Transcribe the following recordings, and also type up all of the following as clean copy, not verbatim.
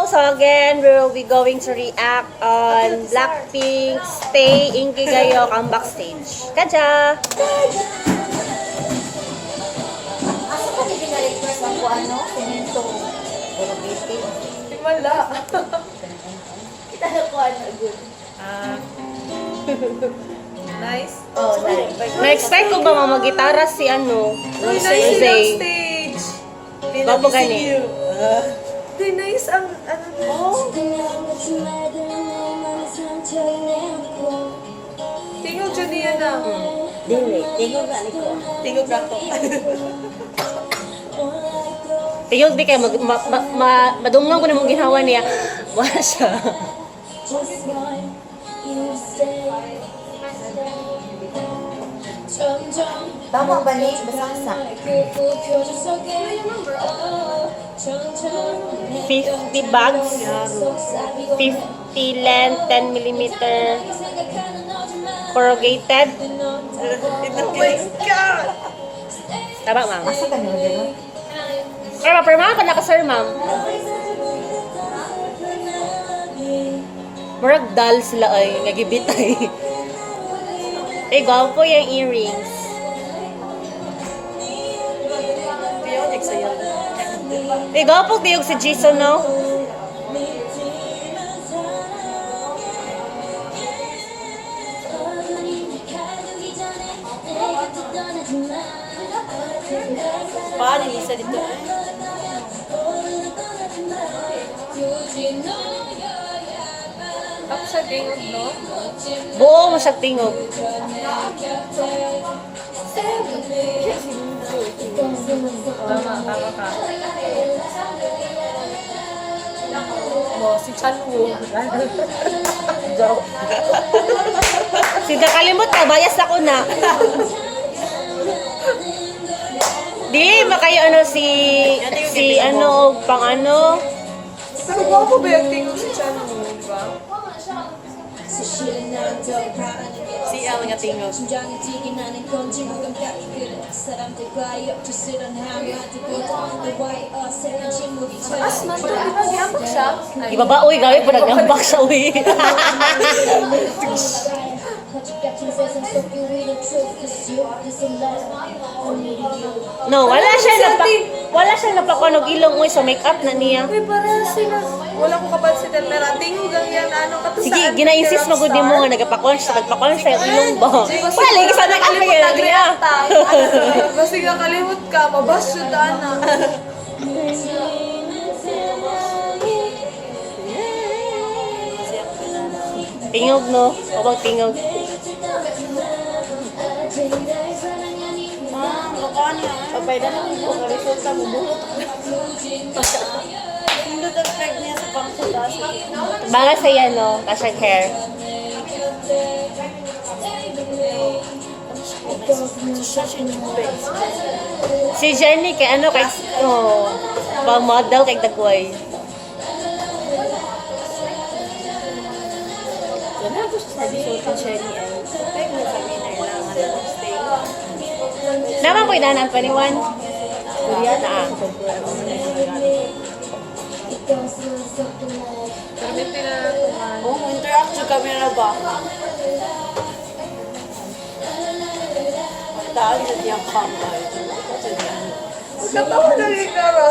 So again, we will be going to react on Blackpink Stay Inkigayo comeback stage. Kaja! Asa ka ni pina-request ang ano? Semento. Corrugated. Wala. Kita na ko ano, good. Ah. Nice. Oh, nice. Na-expect ko ba mamagitara si ano? Uy, Si nice silang Zay. stage. Gwapo gani. Di nice ang ano na. Oh. Tingog dyan niya na. Dili, tingog na ko. Tingog ako. Tingog di kay mag, ma, ma, ma, madunggan ko na mong ginawa niya. Wala siya. Tama ba ni? Basta 50 bags. 50 length, 10 millimeter corrugated. Oh my God! Tama, ma'am. Asa ka nila gano'n? Pero mapirmahan ka na ka, sir, ma'am. Murag dal sila ay, nagibitay. Eh, gwapo yung earrings. Piyo, nagsayaw. Eh, gwapo tiyog si Jason, no? Paano Lisa dito? Ako sa tingog, no? Buo mo siya tingog. Tama, tama ka. Mo, si Chan Woo. Joke. Si nakalimot ka, bias ako na. Dili makayo ano si si ano og pang ano. Pero gwapo ba yung tingog si Chan Woo, di ba? Si Al nga tingog. As man to, di ba? Giambak siya? Ibaba uy, gabi po nagambak siya uy. No, wala siya napakuan og ilong uy sa makeup na niya. Uy, parehas sila. Wala ko kapansin pero ang tingog ang yan, ano, katusa. Sige, gina-insist mo gud nimo nga nagapakuan siya, nagpakuan siya yung ilong ba. Wala lagi sa nag-apay niya. Basta nakalimot ka, mabash yun daan na. Tingog no, obang tingog. Pabay na lang ko, resulta mo buhok. Nindot ang peg niya sa pangsudas. Bagay sa yan no, kasya hair. Si Jenny kay ano kay oh, pang model kay Dagway. Wala ko sa resulta Jenny ay. Peg na sa winner lang ano stay. Naman po idanan 21. Korean Na. Pero may pinatuman. Oh, interact yung camera ba? Taan na niyang camera. Katawa na rin Clara.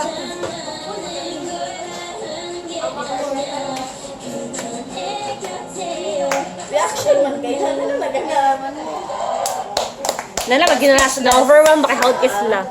Reaction man kayo. Ano na nagalaman mo? Nala pag ginalas na overwhelm baka held kiss sila.